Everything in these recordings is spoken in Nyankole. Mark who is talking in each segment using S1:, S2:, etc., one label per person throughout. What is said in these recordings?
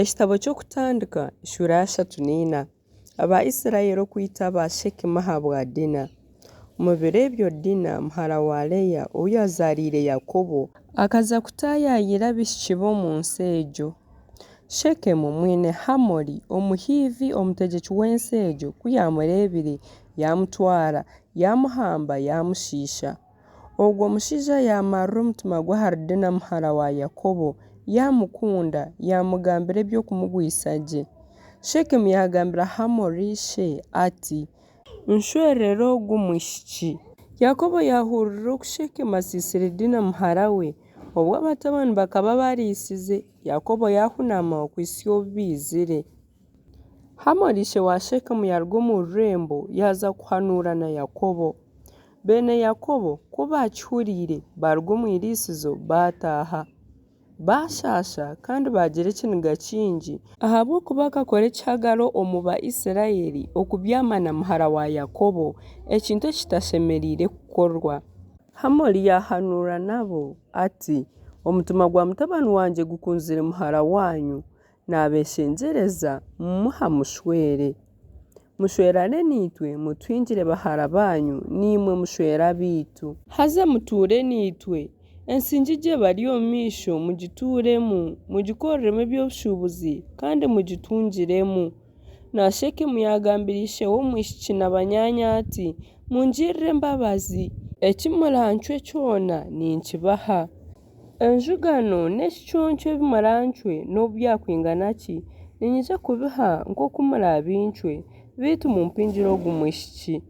S1: Ekitabo ky'Okutandika eshuura ya 34. Abaisraeli okwita aba Shekemu ahabwa Dina. Omu biro ebyo Dina muhara wa Leeya ou yaazaariire Yakobo, akaza kutaayaayira abaishiki b'omu nsi egyo. Shekemu mwene Hamori Omuhiivi omutegyeki w'ensi egyo ku yaamureebire, yaamutwara, yaamuhamba, yaamushiisha. Ogwo mushaija yaamarira omutima gwe ahari Dina muhara wa Yakobo, yaamukunda, yaamugambira eby'okumugwisa gye. Shekemu yaagambira Hamori ishe ati, Nshwerera ogu mwishiki. Yakobo yaahurira oku Shekemu asiisire Dina muhara we. Obwo abatabani bakaba bariisize, Yakobo yaahunama okuhitsya obu baizire. Hamori ishe wa Shekemu yaaruga omu rurembo, yaaza kuhanuura na Yakobo. Beene Yakobo ku baakihuriire, baaruga omu iriisizo, baataaha. Baashaasha kandi baagira ekiniga kingi, ahabw'okuba akakora ekihagaro omu Baisiraeli okubyama na muhara wa Yakobo, ekintu ekitashemereire kukorwa. Hamori yaahanuura nabo ati, Omutima gwa mutabani wangye gukunzire muhara waanyu, naabeeshengyereza mumuhe amushwere. Mushwerane naitwe, mutuhingire bahara baanyu, naimwe mushwere abaitu. Haza mutuure naitwe, ensi ngigi ebari omu maisho mugituuremu, mugikoreremu eby'obushuubuzi, kandi mugitungiremu. Na Shekemu yaagambira ishe w'omwishiki na banyaanya ati, Mungirire embabazi, eki murancwe kyona ninkibaha. Enjugano n'ekiconco ebi murancwe nobu byakwingana ki, niinyija kubiha nk'oku muraabincwe, beitu mumpingire ogu mwishiki.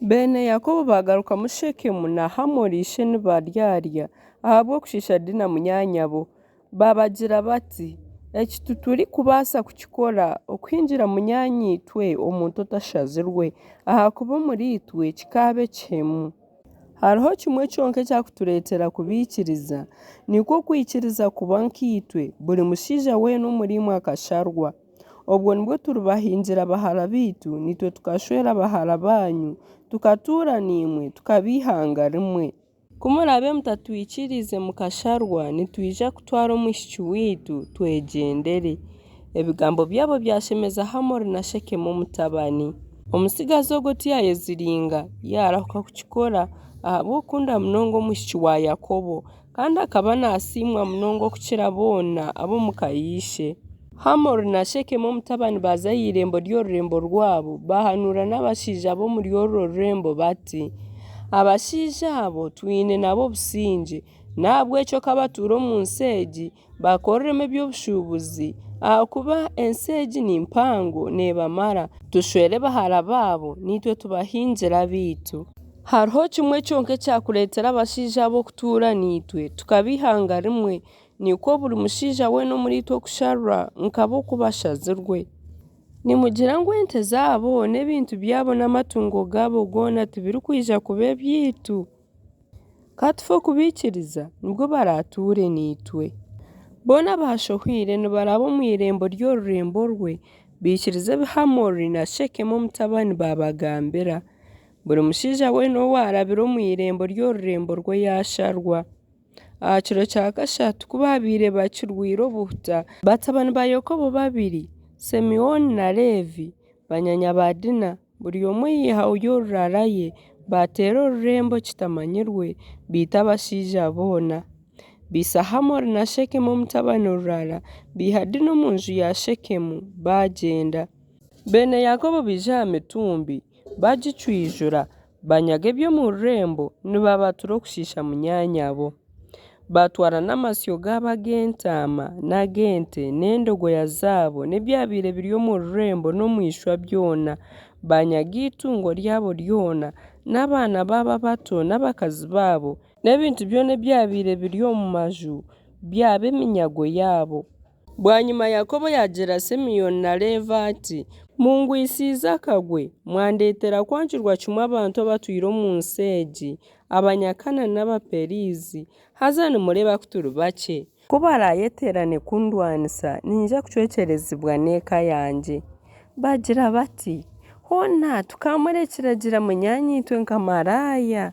S1: Beene Yakobo baagarukamu Shekemu na Hamori ishe nibaryarya, ahabw'okushiisha Dina munyaanyabo. Baabagira bati, Eki titurikubaasa kukikora, okuhingira munyaanyaitwe omuntu otashazirwe, ahakuba omuriitwe kikaaba ekihemu. Hariho kimwe kyonka ekyakutureetera kubaikiriza, nikwo kwikiriza kuba nkaitwe, buri mushaija weena omuriimwe akasharwa. Obwo nibwo turibahingira bahara baitu, naitwe tukashwera bahara baanyu, tukatuura naimwe, tukaba eihanga rimwe. Ku muraabe mutatwikiriize mukasharwa, nitwija kutwara omwishiki waitu, twegyendere. Ebigambo byabo byashemeza Hamori na Shekemu omutabani. Omutsigazi ogwo tiyaayeziringa, yaarahuka kukikora, ahabw'okukunda munonga omwishiki wa Yakobo, kandi akaba naasiimwa munonga okukira boona ab'omu ka ya ishe. Hamori na Shekemu omutabani baaza aha irembo ry'orurembo rwabo, baahanuura n'abashaija b'omuri orwo rurembo bati, Abashaija abo twine nabo obusingye, n'ahabw'ekyo ka batuure omu nsi egi, bakoreremu eby'obushuubuzi, ahakuba ensi egi ni mpango neebamara. Tushwere bahara baabo, naitwe tubahingire abaitu. Hariho kimwe kyonka ekyakureetera abashaija abo okutuura naitwe, tukaba eihanga rimwe, Nikwo buri mushaija weena omuriitwe okusharwa nkabo oku bashazirwe. Nimugira ngu ente zaabo n'ebintu byabo n'amatungo gaabo goona tibirikwija kuba ebyaitu? Ka tufe okubaikiriza, nibwo baraatuure naitwe. Boona abaashohoire nibaraba omu irembo ry'orurembo rwe, baikiriza ebi Hamori na Shekemu omutabani baabagambira. Buri mushaija weena owaarabire omu irembo ry'orurembo rwe yaasharwa. Aha kiro kya kashatu ku baabaire bakirwaire obuhuta, batabani ba Yakobo babiri, Simeoni na Leevi, banyaanya ba Dina, buri omwe yaihayo rurara ye, baateera orurembo kitamanyirwe, baita abashaija boona. Baitsa Hamori na Shekemu omutabani rurara, baiha Dina omu nju ya Shekemu, baagyenda. Beene Yakobo baija aha mitumbi, baagicwijura, banyaga eby'omu rurembo nibabatura okushiisha munyaanyabo. Baatwara n'amasyo gaabo ag'entaama n'ag'ente n'endogoya zaabo n'ebyabaire biri omu rurembo n'omu ishwa byona, baanyaga eitungo ryabo ryona, n'abaana baabo abato n'abakazi baabo, n'ebintu byona ebyabaire biri omu maju, byaba eminyago yaabo. Bwanyima Yakobo yaagira Simeoni na Leevi ati, Mungwisiize akagwe, mwandeetera kwangirwa kimwe abantu abatwire omu nsi egi, Abanyakanaani n'Abaperizi, haza nimureeba ku turi bakye. Ku baraayeteerane kundwanisa, niinyija kucwekyerezibwa n'eka yangye. Baagira bati, Hoona tukaamurekyeragira munyaanya-itwe nka maraaya?